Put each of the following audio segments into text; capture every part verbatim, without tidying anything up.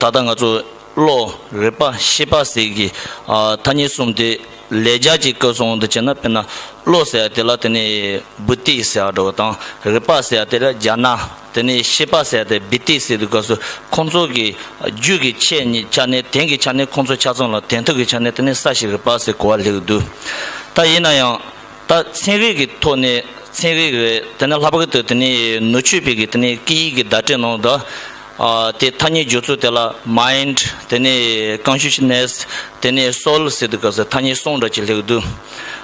ད་ལྟ་ང་ཚོ་བློ། རིག་པ། ཤེས་པ་ཟེར་གྱི་ཨ་ཐ་སྙད་གསུམ་དེ་ལེགས་སྦྱར་གྱི་སྐབས་སུ་འོང་དུ་བྱས་ན། དཔེར་ན་བློ་ཟེར་དེ་ལ་དེ་ནས་བུ་ཏི་ཟེར་བ་འདྲ་བོ་དང་། རིག་པ་ཟེར་དེ་ལ་ཛྙཱ་ན། དེ་ནས་ཤེས་པ་ཟེར་དེ་བི་ཏི་ཟེར་དུས་སྐབས་སུ་ཁོང་ཚོ་གི་རྒྱུད་ཀྱི་ཆ་ནས་ཆ་ནས་དོན་གྱི་ཆ་ནས་ཁོང་ཚོ་ཆ་ཚང་ལ་དོན་དག་གི་ཆ་ནས་དེ་ནས་ས་ཞིང་རིག་པ་ཟེར་གོ་བ་ལེན་གྱི་འདུག་ད་ཡིན་ན་ཡང་ད་ཚན་རིག་གི་ཐོག་ནས། ཚན་རིག་གི་དེ་ནས་ལྷག་པར་དུ་དེ་ནས་ནུབ་ཕྱོགས་པའི་གི་དེ་ནས་སྐད་ཡིག་གི་བརྡ་སྤྲོད་ནང་དུ། ཨ་དེ་ཐ་སྙད་སྦྱོར་ཚུལ་དེ་ལ་མའིན་ཌི། དེ་ནས་ཀོན་ཤི་ཤི་ནེ་སི། དེ་ནས་སོལ་ཟེར་དུས་སྐབས་སུ་ཐ་སྙད་གསུམ་འདྲ་ཅིག་སླེབས་འདུག་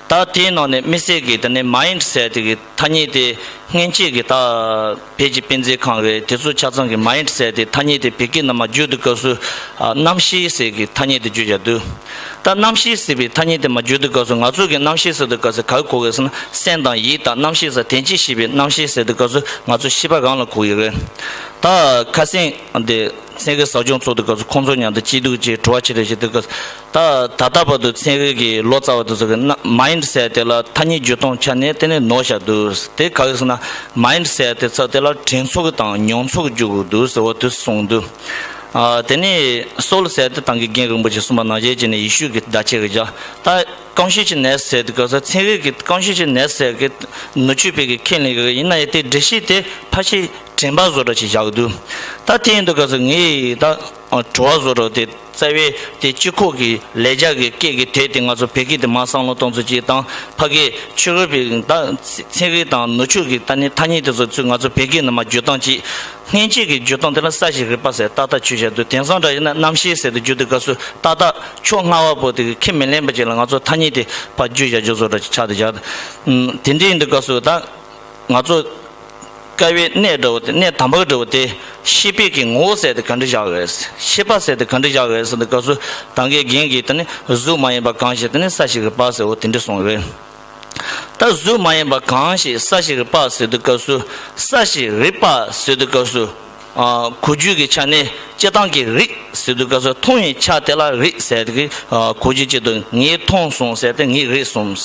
ད་དེའི་ནང་ནས་དམིགས་བསལ་གྱི་དེ་ནས་མའིན་ཌི་ཟེར་དེ་གི་ཐ་སྙད་དེ་སྔོན་ཆད་ཀྱི་ད་བོད་ཀྱི་དཔེ་མཛོད་ཁང་གི་དེ་ཚོ་ཆ་ཚང་གི་མའིན་ཌི་ཟེར་དེ་ཐ་སྙད་དེ་བོད་སྐད་ནང་མར་བསྒྱུར་དུས་སྐབས་སུ། ཨ་རྣམ་ཤེས་ཟེར་གི་ཐ་སྙད་དེ་བསྒྱུར་བཞག་འདུག་ད་རྣམ་ཤེས་ཟེར་བའི་ཐ་སྙད་དེ་མར་བསྒྱུར་དུས་སྐབས་སུ། ང་ཚོ་གི་རྣམ་ཤེས་ཟེར་དུས་སྐབས་སུ་ག་རེ་གོ་གི་ཟེར་ན། སེམས་དང་ཡིད་དང་རྣམ་ཤེས་ཟེར། དོན་སྤྱི་ཤེས་པའི་རྣམ་ཤེས་ཟེར་དུས་སྐབས་སུ་ང་ཚོ་ཤེས་པ་རང་ལ་གོ་གི་རེད། ད་ཁ་སང་འདི་ཚན་རིག་ཟབ་སྦྱོང་ཚོགས་དུས་སྐབས་སུ་ཁོང་ཚོ་མཉམ་དུ་སྐྱིད་སྡུག་ཅིག་དྲི་བ་ཅིག་རེ་བྱེད་དུས་སྐབས་སུ། ད་ད་ལྟ་བར་དུ་ཚན་རིག་གི་ལོ་ཙཱ་བ་དེ་ཚོ་གི་ན་མའིན་ཌི་ཟེར་དེ་ལ་ཐ་སྙད་སྦྱོར་སྟངས་ཆ་ནས་དེ་ནས་ནོར་བཞག་འདུག་དེ་ག་རེ་ཟེར་ན། མའིན་ཌི་ཟེར་དེ་ཚོ་དེ་ལ་དྲན་ཚོར་དང་མྱོང་ཚོར་བསྒྱུར་དགོས་འདུག་ཟེར་བ་དེ་གསུངས་འདུག་ཨ་དེ་ནས་སོལ་ཟེར་དེ་ད་གིན་རྒན་རིན་པོ་ཆེ་གསུངས་པ་ནང་བཞིན་བྱས་ནས་ཡེ་ཤུ་གི་བརྡ་ཆད་ཀྱི་བཞག་ད་ཀོན་ཤི་ཤི་ནེ་སི་ཟེར་དུས་སྐབས་སུ་ཚན་རིག་གི་ཀོན་ཤི་ཤི་ནེ་སི་ཟེར་གི་ནུབ་ཕྱོགས་པའི་གི་ཁས་ལེན་གི་ཡིན་ན་ཡང་དེ་འགྲེལ་བཤད་དེ་ཕལ་ཆེར་དྲན་པ་བཟོ་འདྲ་ཅིག་བཞག་གི་འདུག་ད་དེ་ཡིན་དུས་སྐབས་སུ་ངས་ད་དྲི་བ་བཟོ་འདྲ་དེ། རྩ་བའི་དེ་སྤྱི་ཁོག་གི་ལེགས་སྦྱར་གྱི་སྐད་ཀྱི་དོན་དེ་ང་ཚོ་བོད་སྐད་དེ་མར་བསམ་བློ་གཏོང་ཚུལ་གཅིག་དང་། ཕ་གིའི་ཆོས་རིག་པའི་ད་ཚན་རིག་དང་ནུབ་ཕྱོགས་ཀྱི་ད་ནི་ཐ་སྙད་དེ་ཚོ་ཚུར་ང་ཚོ་བོད་སྐད་ནང་མར་བསྒྱུར་སྟངས་གཅིག་སྔོན་ཆད་ཀྱི་བསྒྱུར་སྟངས་དེ་ལ་ས་ཞིང་རིག་པ་ཟེར་ཏག་ཏག་བྱས་བཞག་འདུག་དེང་སང་འདྲ་ཡིན་ན་རྣམ་ཤེས་ཟེར་དུ་བསྒྱུར་དུས་སྐབས་སུ་ཏག་ཏག་ཕྱོགས་སྔ་བ་པོ་དེ་ཁས་མི་ལེན་པ་ཅིག་ལ་ང་ཚོ་ཐ་སྙད་དེ་ཕར་བསྒྱུར་བཞག་རྒྱུ་བཟོ་འདྲ་ཅིག་ཆགས་བསྡད་བཞག་དེ་འདྲ་ཡིན་དུས་སྐབས་སུ་ད་ང་ཚོ། དཀའ་བའི་གནད་འདྲ་བོ་དེ། གནད་དང་པོ་འདྲ་བོ་དེ། ཤེས་པའི་གི་ངོ་བོ་ཟེར་དེ་ག་འདྲ་བཞག་རེད། ཤེས་པ་ཟེར་དེ་ག་འདྲ་བཞག་རེད་ཟེར་དུས་སྐབས་སུ། ད་གིན་རྒན་གྱིས་དེ་ནི་གཟུགས་མ་ཡིན་པ་གང་ཞིག་དེ་ནི་ས་ཞིང་རིག་པ་ཟེར་བ་དེ་འདྲ་གསུངས་རེད། ད་གཟུགས་མ་ཡིན་པ་གང་ཞིག་ས་ཞིང་རིག་པ་ཟེར་དུས་སྐབས་སུ། ས་ཞིང་རིག་པ་ཟེར་དུས་སྐབས་སུ། ཨ་གོ་རྒྱུ་གི་ཆ་ནས་སྤྱིར་བཏང་གི་རིག་ཟེར་དུས་སྐབས་སུ་མཐོང་བའི་ཆ་དེ་ལ་རིག་ཟེར་དེ་གི་ཨ་གོ་རྒྱུ་གཅིག་ཏུ་ངས་མཐོང་སོང་ཟེར་ཏེ་ངས་རིག་སོང་།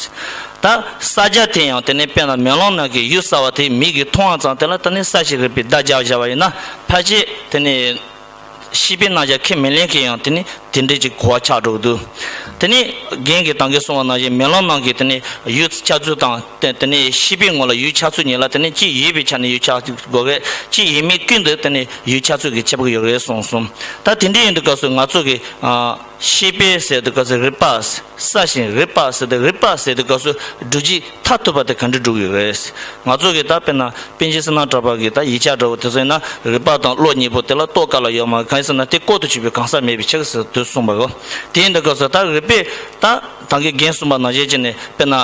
ད་ས་རྒྱ་དེ་ཡང་དེ་ནས་དཔེར་ན་མེ་ལོང་ནང་གི་ཡུལ་གསར་བ་དེ་མིག་གིས་མཐོང་བ་ཙམ་དེ་ལ་དེ་ནས་ས་ཞིང་རིག་པའི་བརྡ་སྦྱར་བཞག་པ་ཡིན་ན་ཕལ་ཆེར་དེ་ནས་ཤེས་པའི་རྣམ་གཞག་ཁས་མི་ལེན་མཁན་ཡང་དེ་ནས་དེ་འདྲའི་ཅིག་གོ་བ་ཆགས་འགྲོ་གི་འདུག་དེ་ནས་རྒན་གྱིས་ད་གིན་གསུངས་པ་ནང་བཞིན་མེ་ལོང་ནང་གི་དེ་ནས་ཡུལ་ཆགས་ཚུལ་དང་དེ་དེ་ནས་ཤེས་པའི་ངོ་ལ་ཡུལ་ཆགས་ཚུལ་གཉིས་ལ་དེ་ནས་གཅིག་ཡོད་པའི་ཆ་ནས་ཡུལ་ཆགས་དགོས་རེད། གཅིག་ཡོད་མེད་ཀུན་ཏུ་དེ་ནས་ཡུལ་ཆགས་ཚུལ་གྱི་ཁྱད་པར་ཡོད་རེད་གསུངས་སོང་། ད་དེ་འདྲ་ཡིན་དུས་སྐབས་སུ་ང་ཚོ་གི་ཨ། ཤེས་པའི་ཟེར་དུས་སྐབས་སུ་རིག་པ། ས་ཞིང་རིག་པ་ཟེར་ཏེ་རིག་པ་ཟེར་དུས་སྐབས་སུ་སྒྲུབ་བྱེད་མཐར་ཐུག་པ་དེ་ག་འདྲ་སྒྲུབ་ཀྱི་རེད། ང་ཚོ་གི་ད་དཔེར་ན་པཎ་ཆེན་བསོད་ནམས་གྲགས་པ་གི་ད་ཡིག་ཆ་འདྲ་བོ་དེ་ཚོ་ཡིན་ན་རིག་པ་དང་བློ་གཉིས་པོ་དེ་ལ་ལྟོ་ག་ལ་ཡོད་མ་རེད། གང་ཡིན་ཟེར་ན་དེ་ལྐོག་ཏུ་གྱུར་པའི་གང་ཟག་མེད་པའི་ཕྱིར་ཟེར་དུས་གསུངས་པ་གོ། དེ་ཡིན་དུས་སྐབས་སུ་ད་རིག་པས་ད་ད་གིན་རྒན་གསུངས་པ་ནང་བཞིན་བྱས་ནས་དཔེར་ན།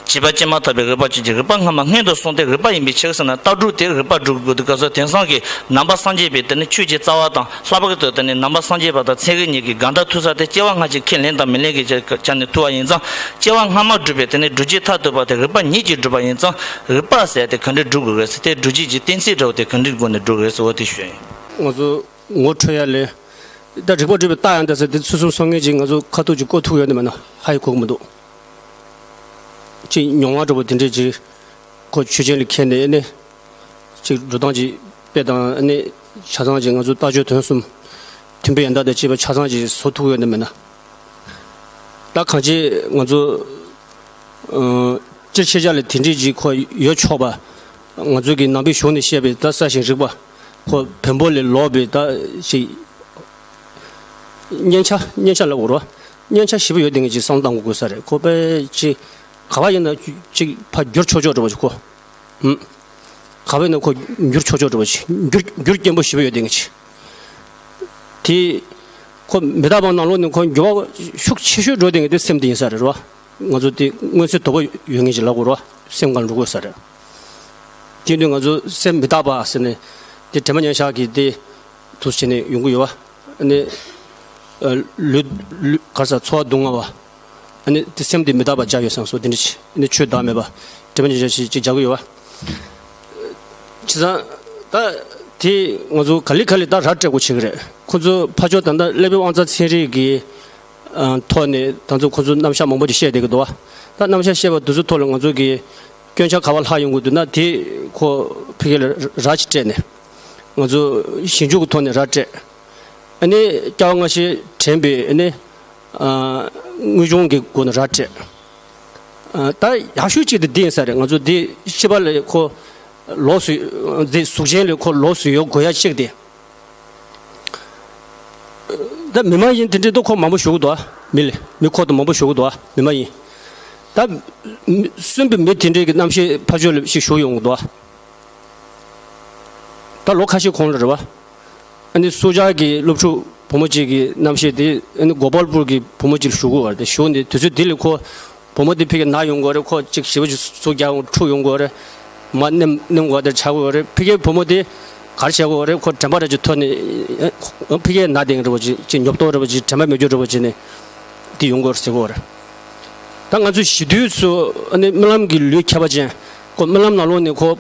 བྱས་པ་ཅན་མ་ཐག་པའི་རིག་པ་ཅན་གྱི་རིག་པ་སྔ་མ་སྔོན་དུ་སོང་སྟེ་རིག་པ་ཡིན་པའི་ཕྱིར་ཟེར་ན་ལྟ་གྲུབ་དེ་རིག་པ་སྒྲུབ་དགོས་དུས་སྐབས་སུ་དེང་སང་གི་ནང་པ་སངས་རྒྱས་པའི་དེ་ནི་ཆོས་ཀྱི་རྩ་བ་དང་ལྷག་པར་དུ་དེ་ནི་ནང་པ་སངས་རྒྱས་པ་དང་ཚན་རིག་གཉིས་ཀྱི་འགལ་ཟླ་ཐུག་ས་དེ་སྐྱེ་བ་སྔ་ཕྱི་ཁས་ལེན་དང་མི་ལེན་གྱི་ཆ་ནས་ཐུག་པ་ཡིན་ཙང་། སྐྱེ་བ་སྔ་མ་སྒྲུབ་པའི་དེ་ནི་སྒྲུབ་བྱེད་མཐར་ཐུག་པ་དེ་རིག་པ་ཉིད་ཀྱིས་གྲུབ་པ་ཡིན་ཙང་རིག་པ་ཟེར་དེ་ག་འདྲ་སྒྲུབ་དགོས་རེད་ཟེར་དེ་སྒྲུབ་བྱེད་ཀྱི་གཏན་ཚིགས་འདྲ་བོ་དེ་ག་འདྲའི་སྒོ་ནས་སྒྲུབ་དགོས་རེད་ཟེར་བ་དེ་ཞུ་ཡིན། ང་ཚོ་ངོ་འཕྲོད་ཡ་ལས། ད་རིག་པ་སྒྲུབ་པའི་རྟགས་ཡང་དེ་ཟེར་དེ་ཚུལ་གསུམ་སངས་རྒྱས་ཀྱིས་ང་ཚོ་ཁ་ཐུག་ཅིག་བཀོད་ཐུབ་ཡོད་ནི་མེད་ན་ཧ་ཡང་གོ་གི་མི་འདུག་ཅིག་མྱོང་བ་འདྲ་པོ་དེ་འདྲས་ཅིག་ཁོ་ཆོས་ཅན་ལ་ཁྱེར་ནས་ནི་ཅིག་འགྲོ་སྟངས་ཅིག་དཔེ་དང་ནི་ཆ་ཚང་ཅིག་ང་ཚོ་རྟགས་ཆོས་དོན་གསུམ་མཐུན་དཔེ་ཡང་དག་དང་བཅས་པ་ཆ་ཚང་ཅིག་བཟོ་ཐུབ་ཡོད་ནི་མེད་ན། ད་གང་ཅི་ང་ཚོ་ཨ་སྤྱིར་ཤེས་བྱ་ལ་དེ་འདྲས་ཅིག་ཁོ་ཡོད་ཆོག་པ། ང་ཚོ་གི་ནང་པའི་གཞུང་ནས་བཤད་པའི་ད་ས་ཞིང་རིག་པ་ཁོ་བོན་པོ་ལས་ལོག་པའི་ད་ཅིག་སྙན་ཆ་སྙན་ཆ་ལབ་དགོས་རེད་བ། སྙན་ཆ་ཞིབ་པོ་ཡོད་དེ་ངས་ཅིག་བསམ་བློ་བཏང་དགོས་དགོས་ས་རེད། ཁོ་དཔེ་ཅིག་ག་བ་ཡིན་ན་ཅིག་ཕར་བསྒྱུར་ཆོག་ཆོག་འདྲ་བ་ཅིག་ཁོ། ཧུམ། ག་བ་ཡིན་ན་ཁོ་བསྒྱུར་ཆོག་ཆོག་འདྲ་བ་ཅིག་བསྒྱུར་བསྒྱུར་སྐྱེན་པོ་ཞིབ་པོ་ཡོད་དེ་ངས་ཅིག་དེ་ཁོ་མི་རྟག་པ་ནང་ལོགས་ནས་ཁོ་འགྱུར་བ་ཤུགས་ཆེ་ཤོས་འགྲོ་དེ་ངས་དེ་སེམས་དེ་ཡིན་ས་རེད་བ། ང་ཚོ་དེ་མངོན་གསལ་དོད་པོ་ཡོད་ངེས་ཅིག་ལབ་དགོས་རེད་བ། སེམས་ཁར་འགྲོ་དགོས་ས་རེད། དེ་དུས་ང་ཚོ་སེམས་མི་རྟག་པ་ཟེར་ནས་དེ་དྲི་མ་ཉན་ཤག་གི་དེ་དུས་བྱས་ནས་ཡོང་གི་ཡོད་བ། ཨ་ནི། ཨ་ལུས་ལུས་ག་རེ་ཟ་ཚོར་བ་སྡུག་བསྔལ་བ། ཨ་ནི་དེ་སེམས་དེ་མི་རྟག་པ་སྦྱར་ཡོད་བསམ་སོང་དེ་འདྲ་ཅིག་ཨ་ནི་ཆོས་བདག་མེད་པ་དྲི་མ་ཉན་ཤག་ཅིག་ཅིག་སྦྱར་གི་ཡོད་བ། བྱས་ཙང་ད་དེ་ང་ཚོ་ག་ལེ་ག་ལེ་ད་ར་སྤྲད་དགོས་བྱེད་ཀྱི་རེད། ཁོ་ཚོ་ཕར་ཕྱོགས་ད་ལྟ་ཀླད་པའི་དབང་རྩ་ཚན་རིག་གི་ཨ་ཐོག་ནས་ད་ཚོ་ཁོ་ཚོ་རྣམ་གཞག་མང་པོ་ཅིག་བཤད་བསྡད་ཀྱི་འདུག་བ། ད་རྣམ་གཞག་བཤད་པ་དེ་ཚོ་ཐོག་ལ་ང་ཚོ་གི་སྐྱོན་ཆ་ག་བ་ལྷག་ཡོང་གི་འདུག་ན་དེ་ཁོ་ཕ་གི་ལ་ར་ཅིག་སྤྲད་ནས་ང་ཚོ་ཞིབ་འཇུག་གི་ཐོག་ནས་ར་སྤྲད། ཨ་ནི་སྐྱ་བ་སྔ་ཕྱི་དྲན་པའི་ཨ་ནི་ཨ་དངོས་བྱུང་གི་སྒོ་ནས་ར་སྤྲད། ཨ་ད་ཡག་ཤོས་གཅིག་དེ་འདི་ཡིན་ས་རེད། ང་ཚོ་འདི་ཤི་བ་ལ་ཁོ་ལོགས་སུ་འདི་གཟུགས་ཅན་ལ་ཁོ་ལོགས་སུ་ཡོད་དགོས་ཡ་གཅིག་དེ། ད་མི་མ་ཡིན་དེ་འདྲའི་ཐོག་ཁོ་མང་པོ་ཞུ་གི་འདུག་ཨ། མི་ལ་མི་ཁོ་དང་མང་པོ་ཞུ་གི་འདུག་ཨ། མི་མ་ཡིན། ད་མི་གསོན་པའི་མི་དེ་འདྲའི་གི་རྣམ་ཤེས་ཕར་ཕྱོགས་ལ་ཞིག་ཞུ་ཡོང་གི་འདུག་ཨ། ད་ལོ་ཁ་ཤས་གོང་ལ་རེད་བ། ཨ་ནི་སུ་ཇཱ་གི་སློབ་ཕྲུག་བུ་མོ་གཅིག་གི་རྣམ་ཤེས་དེ་ཨ་ནི་གོ་པལ་པུར་གི་བུ་མོ་གཅིག་ལ་ཞུ་གི་ཡོད་རེད། དེ་ཞུ་ནས་དུས་ཚོད་དེ་ལ་ཁོ་བུ་མོ་དེ་ཕ་གིར་ན་ཡོང་གི་ཡོད་རེད། ཁོ་གཅིག་ཞེ་པོ་ཅིག་ཟུག་རྒྱག་ཡོང་འཁྲུག་ཡོང་གི་ཡོད་རེད། མར་མནན་མནན་དགོས་པ་དེ་ཆགས་ཀྱི་ཡོད་རེད། ཕ་གིའི་བུ་མོ་དེ་ག་རེ་བྱེད་ཀྱི་ཡོད་རེད། ཁོ་དྲན་པ་རེ་ཅིག་ཐོར་ནས་ཨ་ཕ་གིར་ན་བསྡད་མཁན་འདྲ་པོ་ཅིག་ཅིག་ཉོབ་ཏོ་འདྲ་པོ་ཅིག་དྲན་པ་མེད་རྒྱུ་འདྲ་པོ་ཅིག་ནས་དེ་ཡོང་གི་ཡོད་རེད་ཟེར་གྱི་ཡོད་རེད། ད་ང་ཚོ་ཞི་དུས་སུ་ཨ་ནི་རྨི་ལམ་གྱི་ལུས་ཁྱབ་པ་ཅན་ཁོ་རྨི་ལམ་ནང་ལོགས་ནས་ཁོ་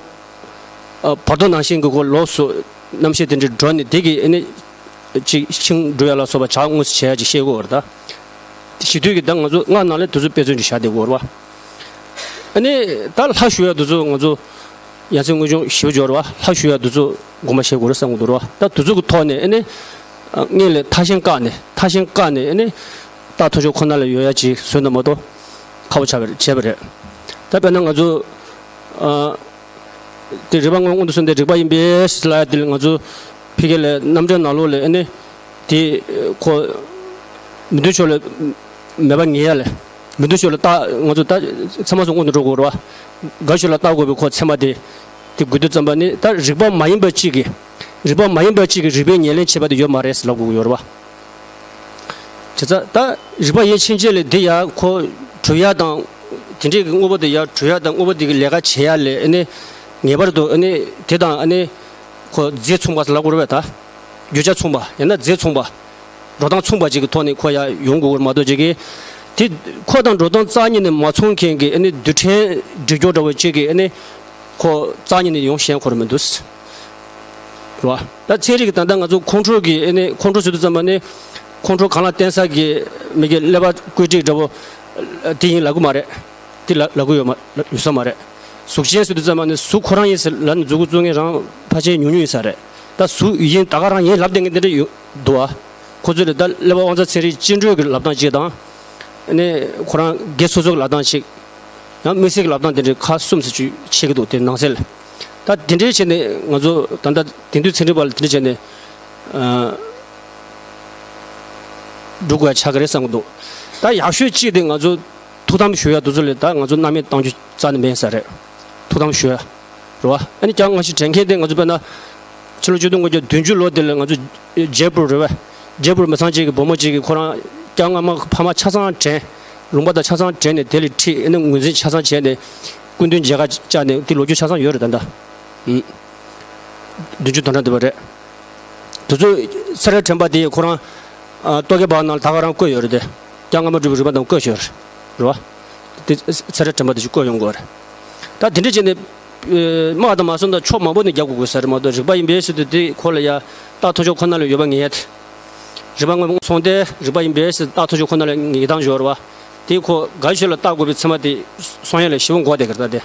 ཨ་བར་དོ་ནང་བཞིན་གྱི་ཁོ་ལོགས་སུ་རྣམ་ཤེས་དེ་འདྲ་འགྲོ་ནས་དེ་གི་ཨ་ནི་ཅིག་ཤིང་འབྲུ་ཡ་ལ་སོགས་པ་ཇག་དངོས་སུ་བྱེད་ཡ་ཅིག་ཤེས་དགོས་པ་རེད། ད་ཞི་དུས་ཀྱི་ད་ང་ཚོ་སྔགས་ནང་ལ་དེ་ཚོ་དཔེ་མཚོན་ཅིག་བཞག་བསྡད་དགོས་པ་རེད་བ། ཨ་ནི་ད་ལྷ་ཞུ་ཡ་དེ་ཚོ་ང་ཚོ་ཡ་མཚན་དངོས་བྱུང་ཞེ་པོ་འབྱོར་བ་ལྷ་ཞུ་ཡ་དེ་ཚོ་དགོངས་པ་བཞེས་དགོས་རེད་བསམ་གྱི་འདུག་རེད་བ། ད་དེ་ཚོ་གི་ཐོག་ནས་ཨ་ནི་སྔོན་ལ་མཐའ་གཞན་བཀག་ནས་མཐའ་གཞན་བཀག་ནས་ཨ་ནི་རྟགས་མཐོང་ཆོས་ཁོ་ན་ལ་ཡོད་ཡ་ཅིག་བཟོས་ན་མ་གཏོགས་ཁག་པོ་ཆགས་པ་རེད། བྱས་པ་རེད། ད་དཔེར་ན་ང་ཚོ་ཨ། དེ་རིག་པ་དངོས་མངོན་དུ་སོང་སྟེ་རིག་པ་ཡིན་པས་ལབ་ཡ་དེ་ལ་ང་ཚོ་ཕ་གི་ལ་རྣམ་འགྲེལ་ནང་ལོགས་ལ་ཨ་ནི་དེ་ཁོ་མི་མཐུན་ཕྱོགས་ལ་མེད་པ་ངེས་ཡ་ལ་མི་མཐུན་ཕྱོགས་ལ་རྟགས་ང་ཚོ་ད་ཚད་མ་སོགས་སྔོན་དུ་འགྲོ་དགོས་རེད་བ། དགག་ཕྱོགས་ལ་བལྟ་དགོས་པའི་ཁོ་ཚད་མ་དེ་དེ་དགོས་དུས་ཙམ་པ་ནི་ད་རིག་པ་མ་ཡིན་པ་གཅིག་གིས་རིག་པ་མ་ཡིན་པ་གཅིག་གིས་རིག་པའི་ཉེར་ལེན་བྱེད་པ་དེ་ཡོད་མ་རེད་ཟེར་ལབ་དགོས་ཀྱི་ཡོད་རེད་བ། བྱས་ཙང་ད་རིག་པ་ཡིན་ཕྱིན་ཆད་ལ་འདི་ཡང་ཁོ་གྲུབ་ཡ་དང་དེ་འདྲའི་གི་དངོས་པོ་དེ་ཡང་གྲུབ་ཡ་དང་དངོས་པོ་དེ་གི་ལས་ཀ་བྱེད་ཡ་ལས་ཨ་ནི་ངེས་པར་དུ་ཨ་ནི་དེ་དང་ཨ་ནི་ཁོ་རྫས་མཚུངས་པ་ལབ་དགོས་རེད་པས། ད་རྒྱུ་ཆ་མཚུངས་པ་ཡང་ན་རྫས་མཚུངས་པ་འགྲོ་སྟངས་མཚུངས་པ་ཅིག་གི་ཐོག་ནས་ཁོ་ཡང་ཡོང་དགོས་མ་གཏོགས་ཅིག་གི་དེ་ཁོ་དང་འགྲོ་སྟངས་རྩ་ཉིད་ནས་མ་མཚུངས་མཁན་གྱི་ཨ་ནི་རྡུལ་ཕྲན་སྒྲིག་སྦྱོར་འདྲ་བོ་ཅིག་གི་ཨ་ནི་ཁོ་རྩ་ཉིད་ནས་ཡོང་ཤེས་ཁོ་རང་མི་འདུག་རེད་བ། ད་ཚན་རིག་གི་ད་ལྟ་ང་ཚོ་ཁོང་ཁྲོ་གི་ཨ་ནི་ཁོང་ཁྲོ་ཟེར་དུས་ཙམ་པ་ནི་ཁོང་ཁྲོ་གང་ལ་བརྟེན་ས་གི་མི་གི་ཀླད་པ་བཀོད་སྒྲིག་འདྲ་བོ་དེ་ཡིན་ལབ་གི་མ་རེད། དེ་ལབ་ལབ་གི་ཡོད་མ་ཡོད་ས་མ་རེད། གཟུགས་ཅན་ཟེར་དུས་ཙམ་པ་ནི་གཟུགས་ཁོ་རང་ཡིན་ཟེར་ལབ་ནས་མཛུབ་གུ་བཙུགས་མཁན་རང་ཕལ་ཆེར་ཉུང་ཉུང་ཡིན་ས་རེད། ད་གཟུགས་ཡིན་ད་ག་རང་ཡིན་ལབ་བསྡད་མཁན་དེ་འདྲ་ཡོད་འདུག་ཨ། ཁོ་ཚོས་ད་ཀླད་པ་དབང་རྩ་ཚན་རིག་སྤྱི་འགྲོས་ཀྱི་ལབ་སྟངས་གཅིག་དང་། ཨ་ནི་ཁོ་རང་སྒེར་སོ་སོ་གི་ལབ་སྟངས་གཅིག་ཡང་དམིགས་བསལ་གྱི་ལབ་སྟངས་དེ་འདྲའི་ཁག་གསུམ་ཟེར་ཅིག་ཕྱེ་གི་འདུག་དེ་ནང་གསེས་ལ། ད་དེ་འདྲའི་བྱས་ནས་ང་ཚོ་ད་ལྟ་དེང་དུས་ཚན་རིག་པ་ལ་དེ་འདྲ་བྱས་ནས་ཨ་འགྲོ་དགོས་ཡ་ཆགས་ཀྱི་རེད་བསམ་གྱི་འདུག་ད་ཡག་ཤོས་གཅིག་དེ་ང་ཚོ་ཐུགས་དམ་ཞུ་ཡ་དེ་ཚོ་ལས་ད་ང་ཚོ་རྣམ་གཡེང་གཏོང་རྒྱུ་རྩ་ནས་མེད་ས་རེད། ཐུགས་དམ་ཞུ་ཡ། རེད་བ། ཨ་ནི་ཀྱང་ང་ཞིག་དྲན་མཁན་དེ་ང་ཚོ་དཔེར་ན། ཕྱི་ལོ་ཆིག་སྟོང་དགུ་བརྒྱ་བདུན་ཅུ་ལོ་དེ་ལ་ང་ཚོ་ཇེ་པུར་རེད་བ། ཇེ་པུར་མི་ཚང་གཅིག་གི་བུ་མོ་གཅིག་གིས་ཁོ་རང་སྐྱ་རྔ་མ་ཕ་མ་ཆ་ཚང་དྲན། ལུང་པ་དང་ཆ་ཚང་དྲན་ནས་དེ་ལ་ཁྲིད་ཨ་ནི་ངོས་འཛིན་ཆ་ཚང་བྱས་ནས་སྐུ་མདུན་མཇལ་ཁ་བཅར་ནས་དེ་ལོ་རྒྱུས་ཆ་ཚང་ཡོད་རེད་ད་ལྟ། ཨུམ། བདུན་ཅུ་དོན་གྲངས་འདུས་པ་རེད། དེ་ཚོ་སེ་ར་དྲན་པ་དེ་ཁོ་རང་ཨ་རྟོག་གེ་བག་ནང་ལ་ད་ག་རང་བཀོད་ཡོད་རེད་དེ། སྐྱ་རྔ་མ་གྲུབ་པའི་རུས་པ་དང་བཀོད་ཡོད་རེད་བ། དེ་སེ་ར་དྲན་པ་དེ་ཅིག་བཀོད་ཡོང་དགོས་རེད། ད་དེ་འདྲ་བྱས་ནས་ཨེ་མ་དང་མ་སོང་ད་ཕྱོགས་མང་པོ་ནས་རྒྱག་དགོས་དགོས་ས་རེད་མ་གཏོགས་རིག་པ་ཡིན་པའི་ཕྱིར་དུ་དེ་ཁོ་ལ་ཡ་རྟགས་ཐོ་ཅོག་ཁོ་ན་ལ་ཡོད་པ་ངེས་ཡ་དེ། རིག་པ་དངོས་པོ་སོང་སྟེ་རིག་པ་ཡིན་པའི་ཕྱིར་རྟགས་ཐོ་ཅོག་ཁོ་ན་ལ་ངེས་སྟངས་འབྱོར་བ། དེ་ཁོ་དགའ་ཤོས་ལ་བལྟ་དགོས་པའི་ཚེ་མ་དེ་སོང་ཡ་ལ་ཞེ་པོ་འགོར་བསྡད་ཀྱི་རེད་ད་དེ།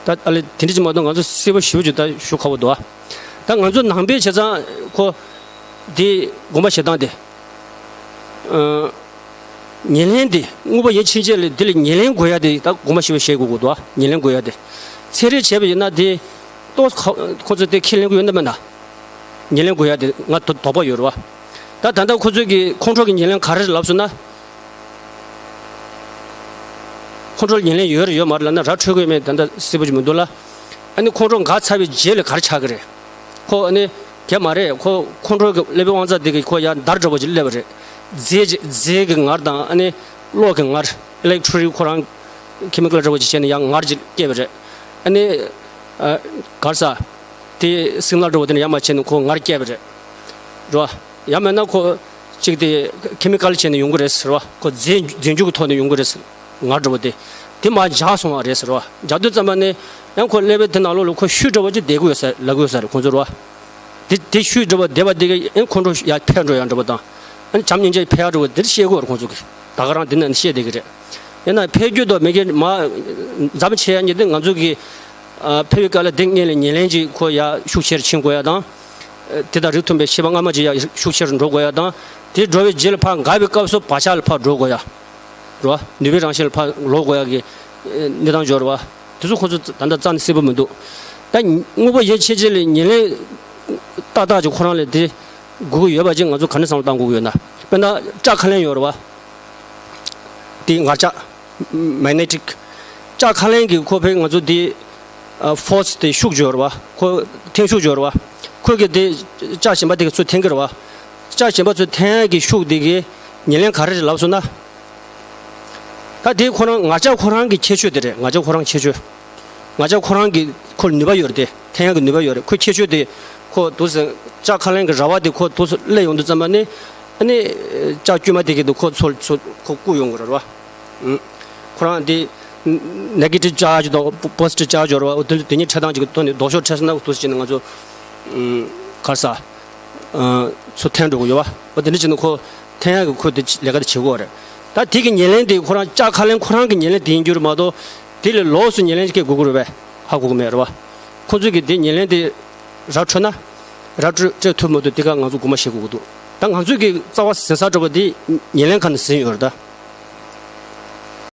ད་ཨ་ལེ་དེ་འདྲ་ཅིག་མ་གཏོགས་ང་ཚོ་གསལ་པོ་ཞེ་པོ་ཅིག་ད་ཞུ་ཁག་པོ་འདུག་ཨ། ད་ང་ཚོ་ནང་པའི་བྱས་ཙང་ཁོ་དེ་དགོངས་པ་བཞེས་སྟངས་དེ། ཨ། ཉེར་ལེན་དེ་དངོས་པོ་ཡིན་ཕྱིན་ཆད་ལ་དེ་ལ་ཉེར་ལེན་དགོས་ཡ་དེ་ད་དགོངས་པ་ཞེ་པོ་བཞེས་དགོས་ཀྱི་འདུག་ཨ། ཉེར་ལེན་དགོས་ཡ་དེ། ཚན་རིག་བྱས་པ་ཡིན་ན་དེ་ཏོག་ཙམ་ཁོ་ཚོས་དེ་ཁས་ལེན་གྱི་ཡོད་ན་མེད་ན། ཉེར་ལེན་དགོས་ཡ་དེ་ང་དོ་དོགས་པ་ཡོད་རེད་བ། ད་ད་ལྟ་ཁོ་ཚོས་ཀྱི་ཁོང་ཁྲོ་གི་ཉེར་ལེན་ག་རེ་རེད་ལབ་སོང་ན། ཁོང་ཁྲོ་ཉེར་ལེན་ཡོད་རེད་ཡོད་མ་རེད་ལབ་ན་ར་འཕྲོད་ཀྱི་ཡོད་མེད་ད་ལྟ་གསལ་པོ་ཅིག་མི་འདུག་ལ། ཨ་ནི་ཁོང་ཁྲོ་འགག་ཚར་བའི་རྗེས་ལ་ག་རེ་ཆགས་ཀྱི་རེད། ཁོ་ཨ་ནི་དེ་མ་རེད། ཁོ་ཁོང་ཁྲོ་གི་ཀླད་པའི་དབང་རྩ་དེ་གི་ཁོ་ཡར་འདར་འདྲ་པོ་ཅིག་སླེབས་པ་རེད། རྫས་ཀྱི་རྫས་ཀྱི་ངར་དང་ཨ་ནི་གློག་གི་ངར། ཨི་ལེག་ཊི་རིག་ཁོ་རང་ཁེ་མི་ཀལ་འདྲ་པོ་ཅིག་བྱས་ནས་ཡར་ངར་ཅིག་སྐྱེས་པ་རེད། ཨ་ནི་ཨ་ག་རེ་ཟ། དེ་སིག་ནལ་འདྲ་པོ་དེ་ནས་ཡར་མར་བྱས་ནས་ཁོ་ངར་སྐྱེས་པ་རེད། རེད་བ། ཡང་མིན་ན་ཁོ་གཅིག་དེ་ཁེ་མི་ཀལ་བྱས་ནས་ཡོང་གི་རེད་ཟེར་བ། ཁོ་རྫས་རྫས་འགྱུར་གྱི་ཐོག་ནས་ཡོང་གི་རེད་ཟེར། ངར་འདྲ་པོ་དེ། དེ་མར་འཇགས་སོང་བ་རེད་ཟེར་བ། འཇགས་དུས་ཙམ་པ་ནས་ཡང་ཁོ་ཀླད་པའི་དེ་ནང་ལོགས་ལ་ཁོ་ཤུལ་འདྲ་པོ་ཅིག་བསྡད་ཀྱི་ཡོད་ས་ལབ་ཀྱི་ཡོད་ས་རེད་ཁོང་ཚོར་བ། དེ་དེ་ཤུལ་འདྲ་པོ་བསྡད་པ་དེ་གིས་ཡང་ཁོང་ཁྲོ་ཡར་འཕེལ་འགྲོ་ཡ་འདྲ་པོ་དང་། ཨ་ནི་བྱམས་སྙིང་རྗེ་འཕེལ་ཡ་འདྲ་པོ་དེ་ཤེས་དགོས་རེད་ཁོང་ཚོ་གིས། ད་ག་རང་དེ་ནས་ཤེས་བསྡད་ཀྱི་རེད། ཡིན་ན་འཕེལ་རྒྱུ་དང་མི་གི་མ་མཚམས་ཆད་ཡ་གཉིས་དེ་ང་ཚོ་གི་ཨ་འཕེལ་བའི་སྐབས་ལ་དེ་སྔོན་ལ་ཉེར་ལེན་གྱི་ཁོ་ཡ་ཤུགས་ཆེར་ཕྱིན་དགོས་ཡ་དང་། དེ་དང་རིགས་མཐུན་པའི་ཤེས་པ་སྔ་མ་ཅིག་ཡར་ཤུགས་ཆེ་རུ་འགྲོ་དགོས་ཡ་དང་། དེ་འགྲོ་བའི་རྗེས་ལ་ཕར་འགག་པའི་སྐབས་སུ་བག་ཆགས་ལ་ཕར་འགྲོ་དགོས་ཡ། རེད་བ། ནུས་པའི་རང་བཞིན་ལ་ཕར་ལོག་དགོས་ཡ་གི་གནས་སྟངས་ཡོད་རེད་བ། དེ་ཚོ་ཁོ་ཚོ་ད་ལྟ་རྩ་ནས་གསལ་པོ་མི་འདུག་ད་དངོས་པོ་ཡིད་ཆེས་བྱེད་ལ་ཉེར་ལེན་ཏག་ཏག་ཅིག་ཁོ་རང་ལ་དེ་དགོས་ཀྱི་ཡོད་པ་ཅིག་ང་ཚོ་ག་འདྲ་བསམ་བློ་བཏང་དགོས་ཀྱི་ཡོད་ན། དཔེར་ན་ལྕགས་ཁ་ལན་ཡོད་རེད་བ། དེ་ངར་ལྕགས། མེག་ནེ་ཊིག་ལྕགས་ཁ་ལན་གྱི་ཁོ་ཕའི་ང་ཚོ་དེ་ཕོར་སི་དེ་ཤུགས་ཡོད་རེད་བ། ཁོ་འཐེན་ཤུགས་ཡོད་རེད་བ། ཁོ་གི་དེ་ལྕགས་གཞན་པ་དེ་གི་ཚུར་འཐེན་གྱི་རེད་བ། ལྕགས་གཞན་པ་ཚུར་འཐེན་ཡ་གི་ཤུགས་དེ་གི་ཉེར་ལེན་ག་རེ་རེད་ལབ་སོང་ན། ད་དེ་ཁོ་རང་ངར་ལྕགས་ཁོ་རང་གི་ཁྱད་ཆོས་དེ་རེད། ངར་ལྕགས་ཁོ་རང་ཁྱད་ཆོས། ངར་ལྕགས་ཁོ་རང་གི་ཁོ་ལ་ནུས་པ་ཡོད་རེད་དེ། འཐེན་ཡ་གི་ནུས་པ་ཡོད་རེད། ཁོའི་ཁྱད་ཆོས་དེ་ཁོ་འདུག་སེ་ལྕགས་ཁ་ལན་གྱི་ར་བ་དེ་ཁོ་འདུག་སེ་སླེབས་ཡོང་དུས་ཙམ་པ་ནི། ཨ་ནི་ལྕགས་དཀྱུས་མ་དེ་གི་འདུག་ཁོ་ཚོ་ཚོ་ཁོ་བརྐུས་ཡོང་གི་རེད་བ། ཨུམ། ཁོ་རང་དེ་ནེ་གེ་ཊིབ་ཅར་ཇི་དང་པོ་ཟི་ཊིབ་ཅར་ཇི་ཡོད་རེད་བ། འོ་དེ་ཚོ་དེ་གཉིས་འཕྲད་སྟངས་ཅིག་གི་ཐོག་ནས་ལྡོག་ཕྱོགས་འཕྲད་སོང་ན་འདུག་སེ་བྱས་ནས་ང་ཚོ་ཨུམ། ག་རེ་ཟ། ཨ། ཚུར་འཐེན་འགྲོ་གི་ཡོད་བ། འོ་དེ་འདྲ་བྱས་ནས་ཁོ་འཐེན་ཡག་གི་ཁོ་དེ་ལས་ཀ་དེ་བྱེད་ཀྱི་ཡོད་རེད། ད་དེ་གི་ཉེར་ལེན་དེ་ཁོ་རང་ལྕགས་ཁ་ལན་ཁོ་རང་གི་ཉེར་ལེན་དེ་ཡིན་རྒྱུ་རེད་མ་གཏོགས། དེ་ལས་ལོགས་སུ་ཉེར་ལེན་སྐྱེ་དགོས་ཀྱི་རེད་པས། ཧ་གོ་གི་མེད་རེད་བ། ཁོ་ཚོས་གི་དེ་ཉེར་ལེན་དེ་ར་འཕྲོད་ན། ར་སྤྲོད་སྤྲད་ཐུབ་མི་ཐུབ་དེ་ག་ང་ཚོ་སྒོ་མ་ཞིག་དགོས་ཀྱི་འདུག་ད་ང་ཚོས་གི་རྩ་བ་ཟིན་ས་འགྲོ་བ་དེ་ཉེར་ལེན་ཁ་ནས་ཟིན་ཡོད་རེད་ད།